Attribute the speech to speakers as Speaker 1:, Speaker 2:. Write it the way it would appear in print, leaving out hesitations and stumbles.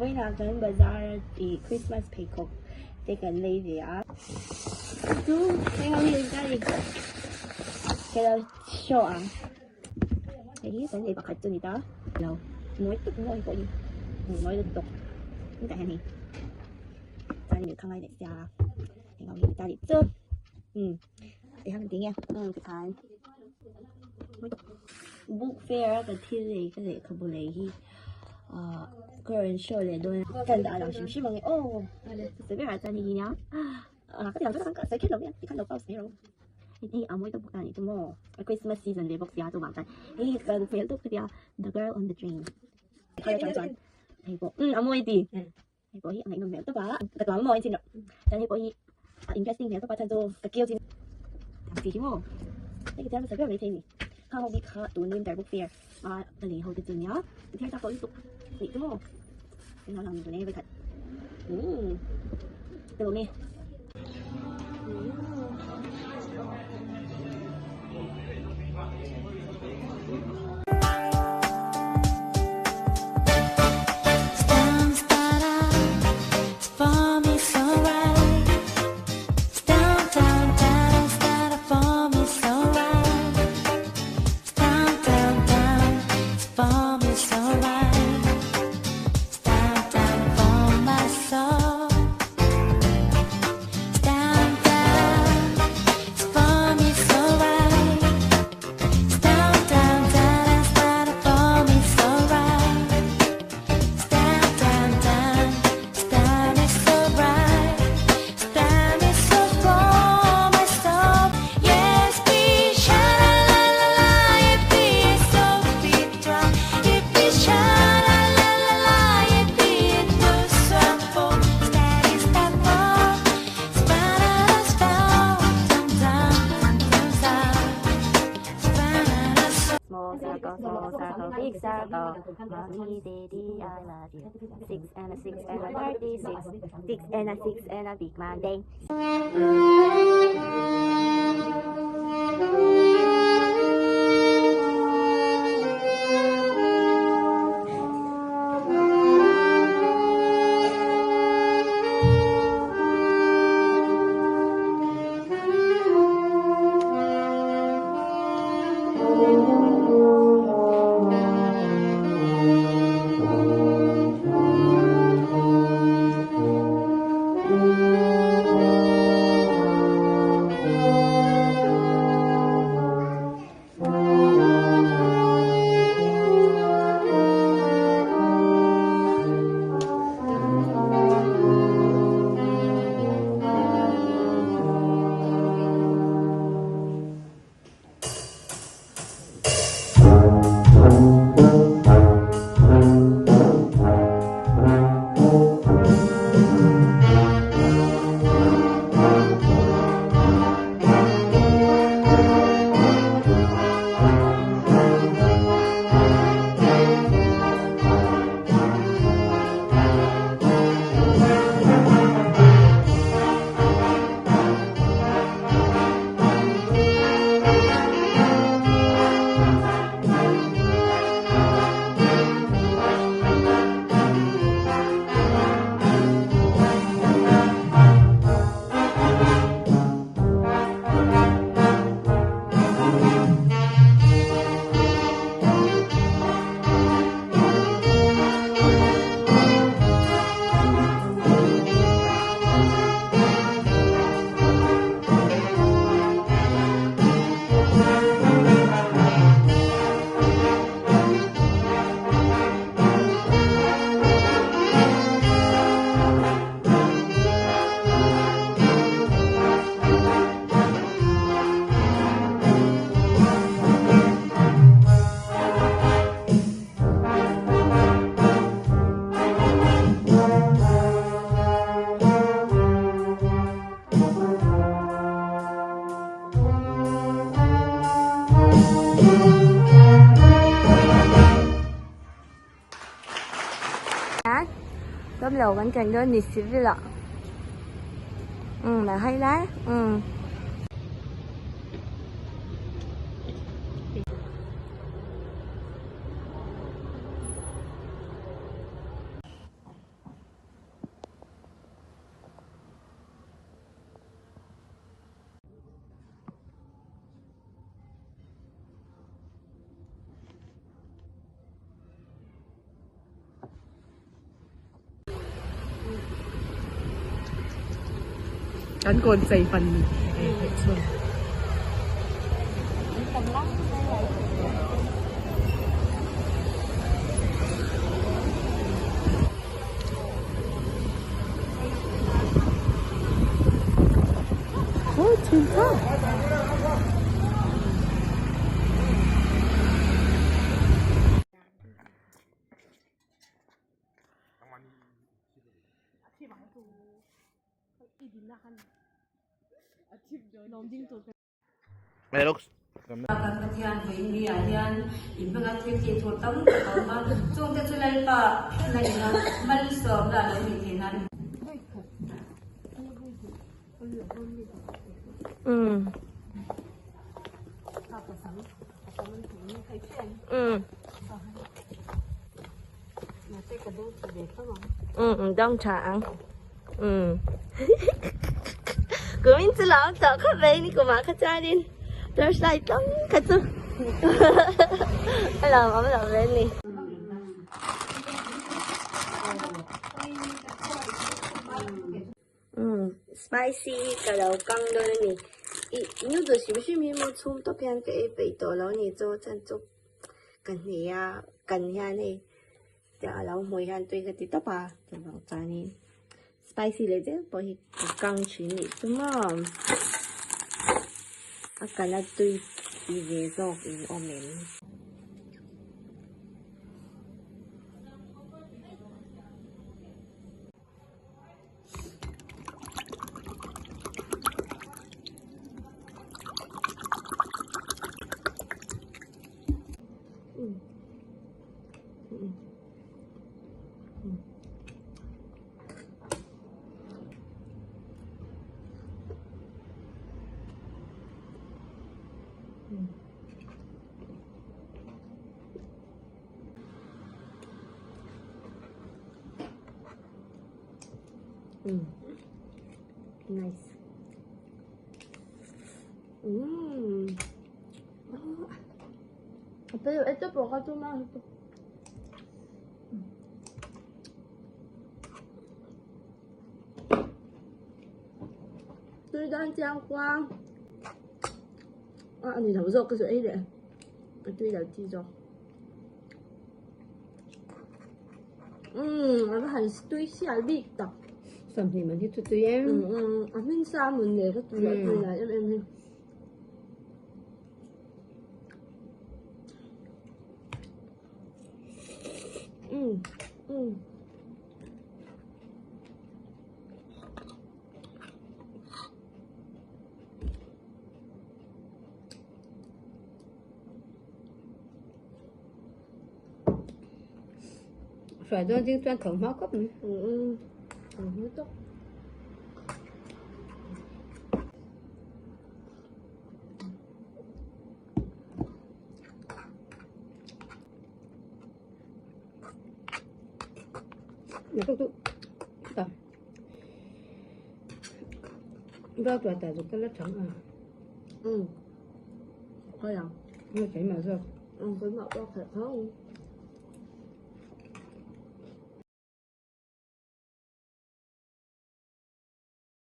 Speaker 1: Vawiinah kan bazar a tih Christmas pheikhawk te kan lei ve a. Chu heng ho hi ka ri ka lo show ang. Hei hi kan lei pakhat chu a ni ta. Lo mawi tuk mawi pawh hi mawi lutuk hetah hian hei chuan in kha ngai leh sia heng ho hi ta rih chu umm tihian ti nge umm tikhan book fair a ka thil lei ka lehkhabu lei hi ahh ka rawn show leh dawn a ka dah lang hrim hrim ang e aw hmasa berah chuan hei hi nia ah ka ti lang chuan ka sawi kher lo mai a tikhan lo pause mai rawh hei a mawi tawk bawk ta anih chu maw a christmas season ve bawk sia chuvang chuan hei hi ka hmel tawp ka tia the girl on the train thar atang chuan hei pawh umm a mawi a ti. Hei pawh hi a ngaihnawm hmel tawp a, ka tuam maw engchin loh chuan hei pawh hi a interesting hmel tawp a chhan chu ka keu chin ang chi hi maw hei ka chhiar hmasa ber maithei a ni kha ho bik kha tun winter book fair a ka lei ho te chu nia ka chhiar chak tawh lutuk nih chu maw englo lang tun e vawikhat umm ka lawm e. Small circle, small circle, big circle. Mommy, daddy, I love you. Six and a six and a 36. Six and a six and a big Monday. Damlo kan chen dawn ni civil ah umm là hay lá umm.
Speaker 2: Kan kawn chei hman theih chhun.
Speaker 3: Kan Pathian vawiin ah hian in hmanga thil tih tur tam tak a awm a, chungte chu Lalpa na ina malsawmna a lo nih theih nan.
Speaker 1: Dong tha ang. Kumin chu lo tawh khawp mai ni kumah kha chuanin torchlight tlawm kha chu a lo awm lo ve a ni. Spicy ka lo kang dawn a ni. Ih noodles hrim hrim hi maw chhum tawp hian ka ei peih tawh lo a ni chaw chan chu ka hne a kan hian hei tiang a lo hmuh hian tui ka ti tawp a chuvang chuanin spicy leh zel pawh hi ka kang thin nih chu maw a kana tui ti ve zawk in awm em. Nice. Pero ito po, katumang ito. Tui dan chiang kuang. A ni lo zawk ka chu ei leh. A tui lo chi zawk. Umm a va han tui sial bik tak.
Speaker 3: Sawmhnih man hi chu tui em.
Speaker 1: Umm a hmin sa mun leh ka tui a tui lai em em hi. Umm umm.
Speaker 3: Hruai dawn ding chuan tho hma khawp mai.
Speaker 1: Umm tho hma tawk.
Speaker 3: Nak tu ta. Ba tua ta zu kala thang a.
Speaker 1: Umm. Khawi ang.
Speaker 3: Nga keimah zawk.
Speaker 1: Umm keimah pawh khalh kho.